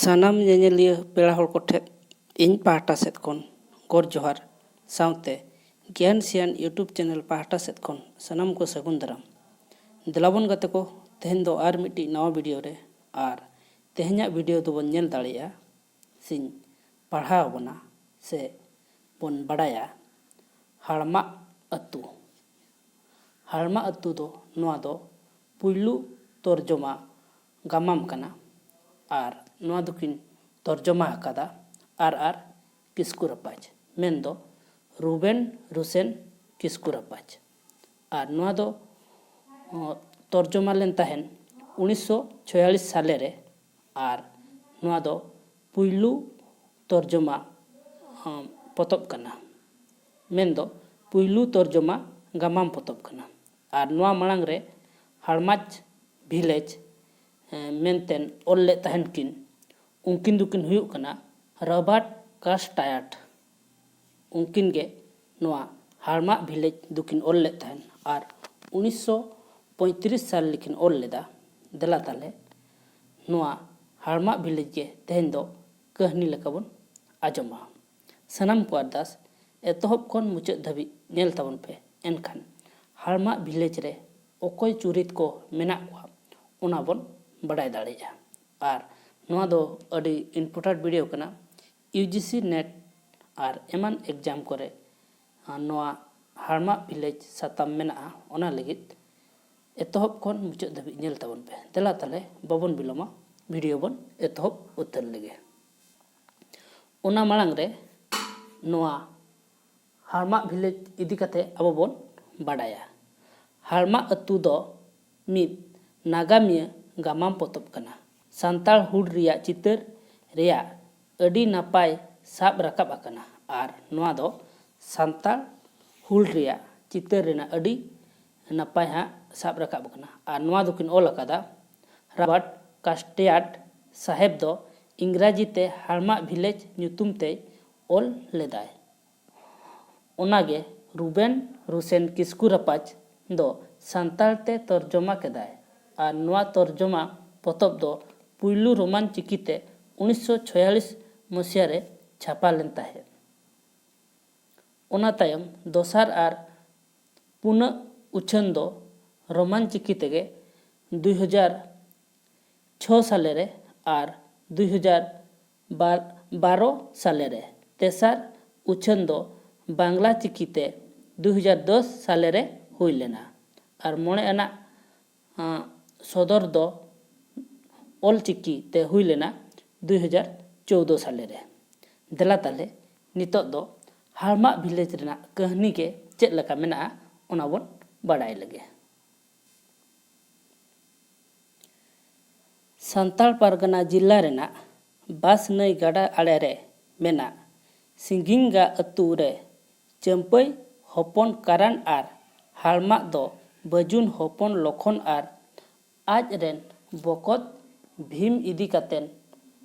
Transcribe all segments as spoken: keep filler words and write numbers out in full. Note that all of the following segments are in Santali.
ᱥᱟᱱᱟᱢ ᱧᱮᱧᱮᱞᱤᱭᱟᱹ ᱯᱮᱲᱟ ᱦᱚᱲ ᱠᱚᱴᱷᱮᱱ ᱤᱧ ᱯᱟᱦᱴᱟ ᱥᱮᱫ ᱠᱷᱚᱱ ᱜᱚᱰ ᱡᱚᱦᱟᱨ, ᱥᱟᱶᱛᱮ ᱜᱮᱭᱟᱱ ᱥᱤᱭᱟᱱ YouTube channel ᱯᱟᱦᱴᱟ ᱥᱮᱫ ᱠᱷᱚᱱ ᱥᱟᱱᱟᱢ ᱠᱚ ᱥᱟᱹᱜᱩᱱ ᱫᱟᱨᱟᱢ᱾ ᱫᱮᱞᱟᱵᱚᱱ ᱜᱟᱛᱮ ᱠᱚ, ᱛᱮᱦᱮᱧ ᱫᱚ ᱟᱨ ᱢᱤᱫᱴᱤᱡ ᱱᱟᱣᱟ video ᱨᱮ, ᱟᱨ ᱛᱮᱦᱮᱧᱟᱜ video ᱫᱚᱵᱚᱱ ᱧᱮᱞ ᱫᱟᱲᱮᱭᱟᱜᱼᱟ, ᱥᱮᱧ ᱯᱟᱲᱦᱟᱣ ᱟᱵᱚᱱᱟ, ᱥᱮ ᱵᱚᱱ ᱵᱟᱰᱟᱭᱟ, ᱦᱟᱲᱢᱟᱜ ᱟᱹᱛᱩ᱾ ᱦᱟᱲᱢᱟᱜ ᱟᱹᱛᱩ ᱫᱚ, ᱱᱚᱣᱟ ᱫᱚ ᱯᱩᱭᱞᱩ ᱛᱚᱨᱡᱚᱢᱟ ᱜᱟᱢᱟᱢ ᱠᱟᱱᱟ, ᱟᱨ ᱱᱚᱣᱟ ᱫᱚᱠᱤᱱ ᱛᱚᱨᱡᱚᱢᱟ ᱟᱠᱟᱫᱟ ᱟᱨ ᱟᱨ ᱠᱤᱥᱠᱩ ᱨᱟᱯᱟᱡᱽ, ᱢᱮᱱᱫᱚ ᱨᱩᱵᱮᱱ ᱨᱩᱥᱮᱱ ᱠᱤᱥᱠᱩ ᱨᱟᱯᱟᱡᱽ᱾ ᱟᱨ ᱱᱚᱣᱟ ᱫᱚ, ᱚ, ᱛᱚᱨᱡᱚᱢᱟ ᱞᱮᱱ ᱛᱟᱦᱮᱱ ᱩᱱᱤᱥᱥᱚ ᱪᱷᱚᱭᱟᱞᱤᱥ ᱥᱟᱞᱮ ᱨᱮ, ᱟᱨ ᱱᱚᱣᱟ ᱫᱚ ᱯᱩᱭᱞᱩ ᱛᱚᱨᱡᱚᱢᱟ, ᱚ, ᱯᱚᱛᱚᱵ ᱠᱟᱱᱟ, ᱢᱮᱱᱫᱚ ᱯᱩᱭᱞᱩ ᱛᱚᱨᱡᱚᱢᱟ ᱜᱟᱢᱟᱢ ᱯᱚᱛᱚᱵ ᱠᱟᱱᱟ᱾ ᱟᱨ ᱱᱚᱣᱟ ᱢᱟᱲᱟᱝ ᱨᱮ ᱦᱟᱲᱢᱟᱪ ᱵᱷᱤᱞᱮᱡᱽ, ᱮ, ᱢᱮᱱᱛᱮᱱ ᱚᱞ ᱞᱮᱫ ᱛᱟᱦᱮᱱ ᱠᱤᱱ, ᱩᱱᱠᱤᱱ ᱫᱚᱠᱤᱱ ᱦᱩᱭᱩᱜ ᱠᱟᱱᱟ ᱨᱚᱵᱟᱨᱴ ᱠᱟᱥᱴᱟᱭᱟᱴ᱾ ᱩᱱᱠᱤᱱ ᱜᱮ ᱱᱚᱣᱟ ᱦᱟᱲᱢᱟᱜ ᱵᱷᱤᱞᱮᱡᱽ ᱫᱚᱠᱤᱱ ᱚᱞ ᱞᱮᱫ ᱛᱟᱦᱮᱱ ᱟᱨ ᱩᱱᱤᱥᱥᱚ ᱯᱚᱸᱭᱛᱨᱤᱥ ᱥᱟᱞ ᱨᱮᱠᱤᱱ ᱚᱞ ᱞᱮᱫᱟ᱾ ᱫᱮᱞᱟ ᱛᱟᱦᱞᱮ ᱱᱚᱣᱟ ᱦᱟᱲᱢᱟᱜ ᱵᱷᱤᱞᱮᱡᱽ ᱜᱮ ᱛᱮᱦᱮᱧ ᱫᱚ ᱠᱟᱹᱦᱱᱤ ᱞᱮᱠᱟ ᱵᱚᱱ ᱟᱸᱡᱚᱢᱟ᱾ ᱥᱟᱱᱟᱢ ᱠᱚ ᱟᱨᱫᱟᱥ, ᱮᱛᱚᱦᱚᱵ ᱠᱷᱚᱱ ᱢᱩᱪᱟᱹᱫ ᱫᱷᱟᱹᱵᱤᱡ ᱧᱮᱞ ᱛᱟᱵᱚᱱ ᱯᱮ, ᱮᱱᱠᱷᱟᱱ ᱦᱟᱲᱢᱟᱜ ᱵᱷᱤᱞᱮᱡᱽ ᱨᱮ ᱚᱠᱚᱭ ᱪᱩᱨᱤᱛ ᱠᱚ ᱢᱮᱱᱟᱜ ᱠᱚᱣᱟ, ᱚᱱᱟ ᱵᱚᱱ ᱵᱟᱰᱟᱭ ᱫᱟᱲᱮᱭᱟᱜᱼᱟ᱾ ᱟᱨ ᱱᱚᱣᱟ ᱫᱚ ᱟᱹᱰᱤ important video ᱠᱟᱱᱟ᱾ UGC NET ᱟᱨ ᱮᱢᱟᱱ exam ᱠᱚᱨᱮ, ᱟᱨ ᱱᱚᱣᱟ ᱦᱟᱲᱢᱟᱜ ᱵᱷᱤᱞᱮᱡᱽ ᱥᱟᱛᱟᱢ ᱢᱮᱱᱟᱜᱼᱟ, ᱚᱱᱟ ᱞᱟᱹᱜᱤᱫ ᱮᱛᱚᱦᱚᱵ ᱠᱷᱚᱱ ᱢᱩᱪᱟᱹᱫ ᱫᱷᱟᱹᱵᱤᱡ ᱧᱮᱞ ᱛᱟᱵᱚᱱ ᱯᱮ᱾ ᱫᱮᱞᱟ ᱛᱟᱦᱞᱮ ᱵᱟᱵᱚᱱ ᱵᱤᱞᱚᱢᱟ, video ᱵᱚᱱ ᱮᱛᱚᱦᱚᱵ ᱩᱛᱟᱹᱨ ᱞᱮᱜᱮ᱾ ᱚᱱᱟ ᱢᱟᱲᱟᱝ ᱨᱮ ᱱᱚᱣᱟ ᱦᱟᱲᱢᱟᱜ ᱵᱷᱤᱞᱮᱡᱽ ᱤᱫᱤ ᱠᱟᱛᱮ ᱟᱵᱚ ᱵᱚᱱ ᱵᱟᱰᱟᱭᱟ᱾ ᱦᱟᱲᱢᱟᱜ ᱟᱹᱛᱩ ᱫᱚ ᱢᱤᱫ ᱱᱟᱜᱟᱢᱤᱭᱟᱹ ᱜᱟᱢᱟᱢ ᱯᱚᱛᱚᱵ ᱠᱟᱱᱟ᱾ ᱥᱟᱱᱛᱟᱲ ᱦᱩᱞ ᱨᱮᱭᱟᱜ ᱪᱤᱛᱟᱹᱨ ᱨᱮᱭᱟᱜ ᱟᱹᱰᱤ ᱱᱟᱯᱟᱭ ᱥᱟᱵ ᱨᱟᱠᱟᱵ ᱟᱠᱟᱱᱟ, ᱟᱨ ᱱᱚᱣᱟ ᱫᱚ ᱥᱟᱱᱛᱟᱲ ᱦᱩᱞ ᱨᱮᱭᱟᱜ ᱪᱤᱛᱟᱹᱨ ᱨᱮᱱᱟᱜ ᱟᱹᱰᱤ ᱱᱟᱯᱟᱭ ᱦᱟᱸᱜ ᱥᱟᱵ ᱨᱟᱠᱟᱵ ᱟᱠᱟᱱᱟ᱾ ᱟᱨ ᱱᱚᱣᱟ ᱫᱚᱠᱤᱱ ᱚᱞ ᱟᱠᱟᱫᱟ ᱨᱟᱵᱟᱨᱴ ᱠᱟᱥᱴᱮᱭᱟᱨᱰ ᱥᱟᱦᱮᱵᱽ ᱫᱚ ᱤᱝᱨᱟᱡᱤ ᱛᱮ ᱦᱟᱲᱢᱟᱜ ᱵᱷᱤᱞᱮᱡᱽ ᱧᱩᱛᱩᱢ ᱛᱮᱭ ᱚᱞ ᱞᱮᱫᱟᱭ᱾ ᱚᱱᱟᱜᱮ ᱨᱩᱵᱮᱱ ᱨᱩᱥᱮᱱ ᱠᱤᱥᱠᱩ ᱨᱟᱯᱟᱡᱽ ᱫᱚ ᱥᱟᱱᱛᱟᱲ ᱛᱮ ᱛᱚᱨᱡᱚᱢᱟ ᱠᱮᱫᱟᱭ, ᱟᱨ ᱱᱚᱣᱟ ᱛᱚᱨᱡᱚᱢᱟ ᱯᱚᱛᱚᱵ ᱫᱚ ᱯᱩᱭᱞᱩ ᱨᱳᱢᱟᱱ ᱪᱤᱠᱤ ᱛᱮ ᱩᱱᱤᱥᱥᱚ ᱪᱷᱚᱭᱟᱞᱤᱥ ᱢᱚᱥᱤᱦᱟ ᱨᱮ ᱪᱷᱟᱯᱟ ᱞᱮᱱ ᱛᱟᱦᱮᱸᱫ᱾ ᱚᱱᱟ ᱛᱟᱭᱚᱢ ᱫᱚᱥᱟᱨ ᱟᱨ ᱯᱩᱱᱟᱹᱜ ᱩᱪᱷᱟᱹᱱ ᱫᱚ ᱨᱳᱢᱟᱱ ᱪᱤᱠᱤ ᱛᱮᱜᱮ ᱫᱩᱭ ᱦᱟᱡᱟᱨ ᱪᱷᱚ ᱥᱟᱞᱮ ᱨᱮ ᱟᱨ ᱫᱩᱭ ᱦᱟᱡᱟᱨ ᱵᱟᱨᱚ ᱥᱟᱞᱮ ᱨᱮ, ᱛᱮᱥᱟᱨ ᱩᱪᱷᱟᱹᱱ ᱫᱚ ᱵᱟᱝᱞᱟ ᱪᱤᱠᱤ ᱛᱮ ᱫᱩᱭ ᱦᱟᱡᱟᱨ ᱫᱚᱥ ᱥᱟᱞᱮ ᱨᱮ ᱦᱩᱭ ᱞᱮᱱᱟ ᱟᱨ ᱢᱚᱬᱮ ᱟᱱᱟᱜ ᱟᱸ, ᱥᱚᱫᱚᱨ ᱫᱚ ᱚᱞ ᱪᱤᱠᱤ ᱛᱮ ᱦᱩᱭ ᱞᱮᱱᱟ ᱫᱩᱭ ᱦᱟᱡᱟᱨ ᱪᱳᱣᱫᱚ ᱥᱟᱞᱮ ᱨᱮ᱾ ᱫᱮᱞᱟ ᱛᱟᱦᱞᱮ ᱱᱤᱛᱚᱜ ᱫᱚ ᱦᱟᱲᱢᱟᱜ ᱵᱷᱤᱞᱮᱡᱽ ᱨᱮᱱᱟᱜ ᱠᱟᱹᱦᱱᱤ ᱜᱮ ᱪᱮᱫ ᱞᱮᱠᱟ ᱢᱮᱱᱟᱜᱼᱟ, ᱚᱱᱟ ᱵᱚᱱ ᱵᱟᱲᱟᱭ ᱞᱮᱜᱮ᱾ ᱥᱟᱱᱛᱟᱲ ᱯᱟᱨᱜᱟᱱᱟ ᱡᱤᱞᱟ ᱨᱮᱱᱟᱜ ᱵᱟᱥ ᱱᱟᱹᱭ ᱜᱟᱰᱟ ᱟᱲᱮ ᱨᱮ ᱢᱮᱱᱟᱜ ᱥᱤᱝᱜᱤᱝᱜᱟ ᱟᱹᱛᱩ ᱨᱮ ᱪᱟᱹᱢᱯᱟᱹᱭ ᱦᱚᱯᱚᱱ ᱠᱟᱨᱟᱱ ᱟᱨ ᱦᱟᱲᱢᱟᱜ ᱫᱚ ᱵᱟᱹᱡᱩᱱ ᱦᱚᱯᱚᱱ ᱞᱚᱠᱷᱚᱱ ᱟᱨ ᱟᱡ ᱨᱮᱱ ᱵᱚᱠᱚᱛ ᱵᱷᱤᱢ ᱤᱫᱤ ᱠᱟᱛᱮᱱ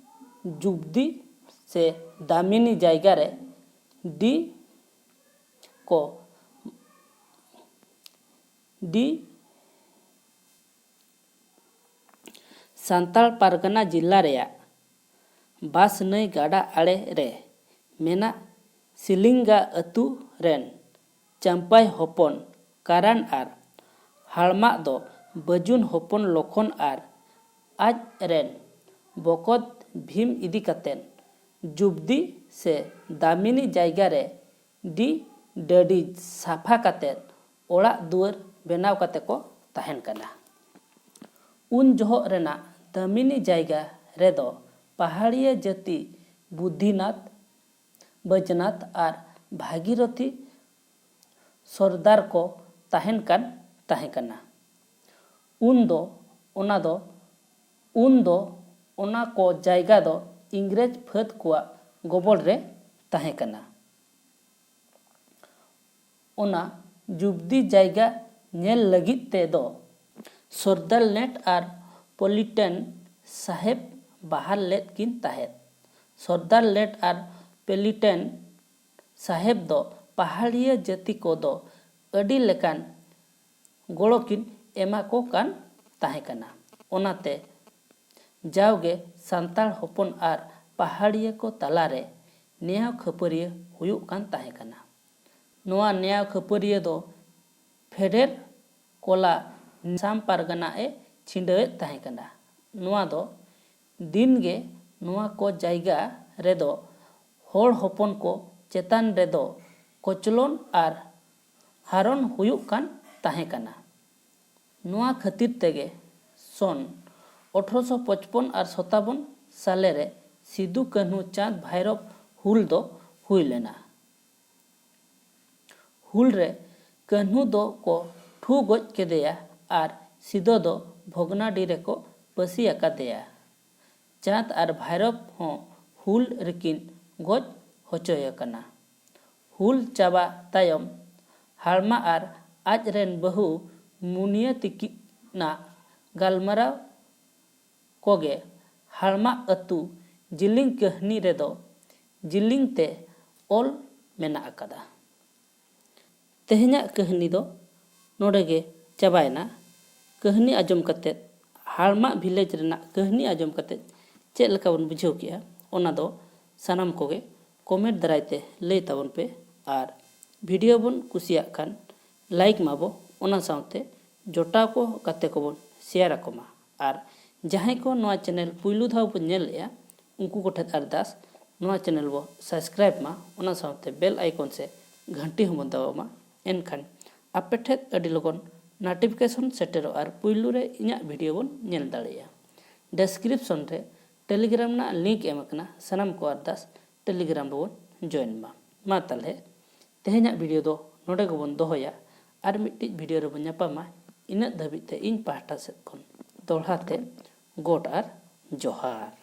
ᱡᱩᱵᱽᱫᱤ ᱥᱮ ᱫᱟᱢᱤᱱᱤ ᱡᱟᱭᱜᱟ ᱨᱮ ᱰᱤ ᱠᱚ ᱰᱤ ᱥᱟᱱᱛᱟᱲ ᱯᱟᱨᱜᱟᱱᱟ ᱡᱤᱞᱟ ᱨᱮᱭᱟᱜ ᱵᱟᱥ ᱱᱟᱹᱭ ᱜᱟᱰᱟ ᱟᱲᱮ ᱨᱮ ᱢᱮᱱᱟᱜ ᱥᱤᱞᱤᱝᱜᱟ ᱟᱹᱛᱩ ᱨᱮᱱ ᱪᱟᱢᱯᱟᱭ ᱦᱚᱯᱚᱱ ᱠᱟᱨᱟᱱ ᱟᱨ ᱦᱟᱲᱢᱟᱜ ᱫᱚ ᱵᱟᱹᱡᱩᱱ ᱦᱚᱯᱚᱱ ᱞᱚᱠᱷᱚᱱ ᱟᱨ ᱟᱡ ᱨᱮᱱ ᱵᱚᱠᱚᱛ ᱵᱷᱤᱢ ᱤᱫᱤ ᱠᱟᱛᱮ ᱡᱩᱵᱽᱫᱤ ᱥᱮ ᱫᱟᱢᱤᱱᱤ ᱡᱟᱭᱜᱟ ᱨᱮ ᱰᱤ ᱰᱟᱹᱰᱤ ᱥᱟᱯᱷᱟ ᱠᱟᱛᱮ ᱚᱲᱟᱜ ᱫᱩᱣᱟᱹᱨ ᱵᱮᱱᱟᱣ ᱠᱟᱛᱮ ᱠᱚ ᱛᱟᱦᱮᱱ ᱠᱟᱱᱟ᱾ ᱩᱱ ᱡᱚᱦᱚᱜ ᱨᱮᱱᱟᱜ ᱫᱟᱢᱤᱱᱤ ᱡᱟᱭᱜᱟ ᱨᱮᱫᱚ ᱯᱟᱦᱟᱲᱤᱭᱟᱹ ᱡᱟᱹᱛᱤ ᱵᱩᱫᱷᱤᱱᱟᱛᱷ, ᱵᱟᱹᱡᱽᱱᱟᱛᱷ ᱟᱨ ᱵᱷᱟᱜᱤᱨᱚᱛᱷᱤ ᱥᱚᱨᱫᱟᱨ ᱠᱚ ᱛᱟᱦᱮᱱ ᱠᱟᱱ ᱛᱟᱦᱮᱸ ᱠᱟᱱᱟ᱾ ᱩᱱ ᱫᱚ ᱚᱱᱟ ᱫᱚ ᱩᱱ ᱫᱚ ᱚᱱᱟ ᱠᱚ ᱡᱟᱭᱜᱟ ᱫᱚ ᱤᱝᱨᱮᱡᱽ ᱯᱷᱟᱹᱫ ᱠᱚᱣᱟᱜ ᱜᱚᱵᱚᱞ ᱨᱮ ᱛᱟᱦᱮᱸ ᱠᱟᱱᱟ᱾ ᱚᱱᱟ ᱡᱩᱵᱽᱫᱤ ᱡᱟᱭᱜᱟ ᱧᱮᱞ ᱞᱟᱹᱜᱤᱫ ᱛᱮᱫᱚ ᱥᱚᱨᱫᱟᱨ ᱞᱮᱴ ᱟᱨ ᱯᱚᱞᱤᱴᱮᱱ ᱥᱟᱦᱮᱵᱽ ᱵᱟᱦᱟᱞ ᱞᱮᱫ ᱠᱤᱱ ᱛᱟᱦᱮᱸᱫ᱾ ᱥᱚᱨᱫᱟᱨ ᱞᱮᱴ ᱟᱨ ᱯᱚᱞᱤᱴᱮᱱ ᱥᱟᱦᱮᱵᱽ ᱫᱚ ᱯᱟᱦᱟᱲᱤᱭᱟᱹ ᱡᱟᱹᱛᱤ ᱠᱚᱫᱚ ᱟᱹᱰᱤ ᱞᱮᱠᱟᱱ ᱜᱚᱲᱚ ᱠᱤᱱ ᱮᱢᱟ ᱠᱚ ᱠᱟᱱ ᱛᱟᱦᱮᱸ ᱠᱟᱱᱟ᱾ ᱚᱱᱟᱛᱮ ᱡᱟᱣᱜᱮ ᱥᱟᱱᱛᱟᱲ ᱦᱚᱯᱚᱱ ᱟᱨ ᱯᱟᱦᱟᱲᱤᱭᱟᱹ ᱠᱚ ᱛᱟᱞᱟᱨᱮ ᱱᱮᱭᱟᱣ ᱠᱷᱟᱹᱯᱟᱹᱨᱤᱭᱟᱹ ᱦᱩᱭᱩᱜ ᱠᱟᱱ ᱛᱟᱦᱮᱸ ᱠᱟᱱᱟ᱾ ᱱᱚᱣᱟ ᱱᱮᱭᱟᱣ ᱠᱷᱟᱹᱯᱟᱹᱨᱤᱭᱟᱹ ᱫᱚ ᱯᱷᱮᱰᱮᱨ ᱠᱚᱞᱟ ᱟᱥᱟᱢ ᱯᱟᱨᱜᱟᱱᱟ ᱮ ᱪᱷᱤᱰᱟᱹᱣᱮᱫ ᱛᱟᱦᱮᱸ ᱠᱟᱱᱟ᱾ ᱱᱚᱣᱟ ᱫᱚ ᱫᱤᱱ ᱜᱮ ᱱᱚᱣᱟ ᱠᱚ ᱡᱟᱭᱜᱟ ᱨᱮᱫᱚ ᱦᱚᱲ ᱦᱚᱯᱚᱱ ᱠᱚ ᱪᱮᱛᱟᱱ ᱨᱮᱫᱚ ᱠᱚᱪᱞᱚᱱ ᱟᱨ ᱦᱟᱨᱚᱱ ᱦᱩᱭᱩᱜ ᱠᱟᱱ ᱛᱟᱦᱮᱸ ᱠᱟᱱᱟ᱾ ᱱᱚᱣᱟ ᱠᱷᱟᱹᱛᱤᱨ ᱛᱮᱜᱮ ᱥᱚᱱ ᱟᱴᱷᱨᱚᱥᱚ ᱯᱚᱪᱯᱚᱱ ᱟᱨ ᱥᱚᱛᱟᱵᱚᱱ ᱥᱟᱞᱮ ᱨᱮ ᱥᱤᱫᱩ ᱠᱟᱹᱱᱦᱩ ᱪᱟᱸᱫᱽ ᱵᱷᱟᱭᱨᱚᱵ ᱦᱩᱞ ᱫᱚ ᱦᱩᱭ ᱞᱮᱱᱟ᱾ ᱦᱩᱞ ᱨᱮ ᱠᱟᱹᱱᱦᱩ ᱫᱚ ᱠᱚ ᱴᱷᱩ ᱜᱚᱡ ᱠᱮᱫᱮᱭᱟ ᱟᱨ ᱥᱤᱫᱚ ᱫᱚ ᱵᱷᱚᱜᱽᱱᱟᱰᱤ ᱨᱮᱠᱚ ᱯᱟᱹᱥᱤ ᱟᱠᱟᱫᱮᱭᱟ᱾ ᱪᱟᱸᱫᱽ ᱟᱨ ᱵᱷᱟᱭᱨᱚᱵ ᱦᱚᱸ ᱦᱩᱞ ᱨᱮᱠᱤᱱ ᱜᱚᱡ ᱦᱚᱪᱚᱭ ᱟᱠᱟᱱᱟ᱾ ᱦᱩᱞ ᱪᱟᱵᱟ ᱛᱟᱭᱚᱢ ᱦᱟᱲᱢᱟ ᱟᱨ ᱟᱡ ᱨᱮᱱ ᱵᱟᱹᱦᱩ ᱢᱩᱱᱤᱭᱟᱹ ᱛᱤᱠᱤᱱᱟᱜ ᱜᱟᱞᱢᱟᱨᱟᱣ ᱠᱚᱜᱮ ᱦᱟᱲᱢᱟ ᱟᱹᱛᱩ ᱡᱤᱞᱤᱧ ᱠᱟᱹᱦᱱᱤ ᱨᱮᱫᱚ ᱡᱤᱞᱤᱧ ᱛᱮ ᱚᱞ ᱢᱮᱱᱟᱜ ᱟᱠᱟᱫᱟ᱾ ᱛᱮᱦᱮᱧᱟᱜ ᱠᱟᱹᱦᱱᱤ ᱫᱚ ᱱᱚᱰᱮ ᱜᱮ ᱪᱟᱵᱟᱭᱮᱱᱟ᱾ ᱠᱟᱹᱦᱱᱤ ᱟᱸᱡᱚᱢ ᱠᱟᱛᱮᱫ, ᱦᱟᱲᱢᱟ ᱵᱷᱤᱞᱮᱡᱽ ᱨᱮᱱᱟᱜ ᱠᱟᱹᱦᱱᱤ ᱟᱸᱡᱚᱢ ᱠᱟᱛᱮᱫ ᱪᱮᱫ ᱞᱮᱠᱟ ᱵᱚᱱ ᱵᱩᱡᱷᱟᱹᱣ ᱠᱮᱜᱼᱟ, ᱚᱱᱟ ᱫᱚ ᱥᱟᱱᱟᱢ ᱠᱚᱜᱮ ᱠᱚᱢᱮᱱᱴ ᱫᱟᱨᱟᱭ ᱛᱮ ᱞᱟᱹᱭ ᱛᱟᱵᱚᱱ ᱯᱮ᱾ ᱟᱨ ᱵᱷᱤᱰᱤᱭᱳ ᱵᱚᱱ ᱠᱩᱥᱤᱭᱟᱜ ᱠᱷᱟᱱ ᱞᱟᱭᱤᱠ ᱢᱟᱵᱚ, ᱚᱱᱟ ᱥᱟᱶᱛᱮ ᱡᱚᱴᱟᱣ ᱠᱚ ᱜᱟᱛᱮ ᱠᱚᱵᱚᱱ ᱥᱮᱭᱟᱨ ᱟᱠᱚ ᱢᱟ᱾ ᱟᱨ ᱡᱟᱦᱟᱸᱭ ᱠᱚ ᱱᱚᱣᱟ ᱪᱮᱱᱮᱞ ᱯᱩᱭᱞᱩ ᱫᱷᱟᱣ ᱵᱚᱱ ᱧᱮᱞᱮᱫᱼᱟ, ᱩᱱᱠᱩ ᱠᱚᱴᱷᱮᱱ ᱟᱨᱫᱟᱥ, ᱱᱚᱣᱟ ᱪᱮᱱᱮᱞ ᱵᱚ ᱥᱟᱵᱥᱠᱨᱟᱭᱤᱵ ᱢᱟ, ᱚᱱᱟ ᱥᱟᱶᱛᱮ ᱵᱮᱞ ᱟᱭᱠᱚᱱ ᱥᱮ ᱜᱷᱟᱱᱴᱤ ᱦᱚᱸᱵᱚᱱ ᱫᱟᱵᱟᱣ ᱢᱟ᱾ ᱮᱱᱠᱷᱟᱱ ᱟᱯᱮ ᱴᱷᱮᱱ ᱟᱹᱰᱤ ᱞᱚᱜᱚᱱ ᱱᱳᱴᱤᱯᱷᱤᱠᱮᱥᱚᱱ ᱥᱮᱴᱮᱨᱚᱜᱼᱟ ᱟᱨ ᱯᱩᱭᱞᱩ ᱨᱮ ᱤᱧᱟᱹᱜ ᱵᱷᱤᱰᱤᱭᱳ ᱵᱚᱱ ᱧᱮᱞ ᱫᱟᱲᱮᱭᱟᱜᱼᱟ᱾ ᱰᱮᱥᱠᱨᱤᱯᱥᱚᱱ ᱨᱮ ᱴᱮᱞᱤᱜᱨᱟᱢ ᱨᱮᱱᱟᱜ ᱞᱤᱝᱠ ᱮᱢ ᱟᱠᱟᱱᱟ, ᱥᱟᱱᱟᱢ ᱠᱚ ᱟᱨᱫᱟᱥ ᱴᱮᱞᱤᱜᱨᱟᱢ ᱨᱮᱵᱚᱱ ᱡᱚᱭᱮᱱ ᱢᱟ᱾ ᱢᱟ ᱛᱟᱦᱚᱞᱮ ᱛᱮᱦᱮᱧᱟᱜ ᱵᱷᱤᱰᱤᱭᱳ ᱫᱚ ᱱᱚᱰᱮ ᱜᱮᱵᱚᱱ ᱫᱚᱦᱚᱭᱟ᱾ ᱟᱨ ᱢᱤᱫᱴᱤᱡ ᱵᱷᱤᱰᱤᱭᱳ ᱨᱮᱵᱚᱱ ᱧᱟᱯᱟᱢᱟ᱾ ᱤᱱᱟᱹᱜ ᱫᱷᱟᱹᱵᱤᱡ ᱛᱮ ᱤᱧ ᱯᱟᱦᱴᱟ ᱥᱮᱫ ᱠᱷᱚᱱ ᱫᱚᱦᱲᱟ ᱛᱮ ᱜᱚᱰ ᱟᱨ ᱡᱚᱦᱟᱨ᱾